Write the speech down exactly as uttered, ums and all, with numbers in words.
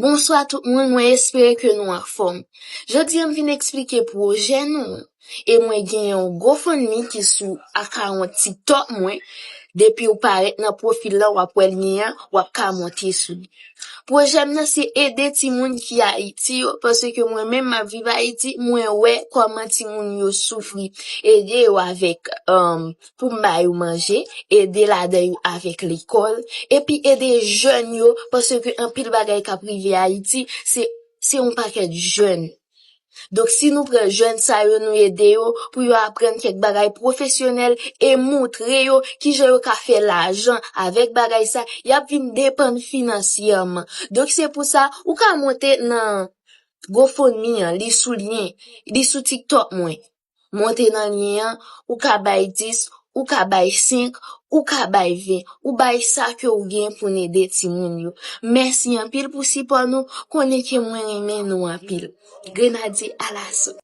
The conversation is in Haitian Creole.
Bonswa tout moun, mwen espere ke nou anfòm. Jodi a m vin eksplike pwojè nou an. E mwen gen yon GoFundMe ki sou akawont TikTok mwen. Depi w parèt nan pwofil la, w ap wè lyen an, w ap ka monte sou li. Pwojè m nan se ede timoun ki Ayiti yo, paske mwen menm m ap viv Ayiti, mwen wè kòman timoun yo soufri. Ede yo avèk, um, pou m ba yo manje, ede ladan yo avèk lekòl, epi ede jèn yo, paske anpil bagay k ap rive Ayiti, se, se yon pakèt jèn. Donk, si nou pran jèn sa yo, nou ede yo pou yo aprann kèk bagay pwofesyonèl e montre yo kijan yo ka fè lajan avèk bagay sa, y ap vin depann finansyèman. Donk, se pou sa, ou ka monte nan GoFundMe an, li sou lyen, li sou TikTok mwen. Monte nan lyen an, ou ka bay dis, ou ka bay senk, ou ka bay ven, ou bay sa ke w gen pou n ede timoun yo. Mèsi anpil pou sipò nou, konnen ke mwen renmen nou anpil. Grenadye alaso.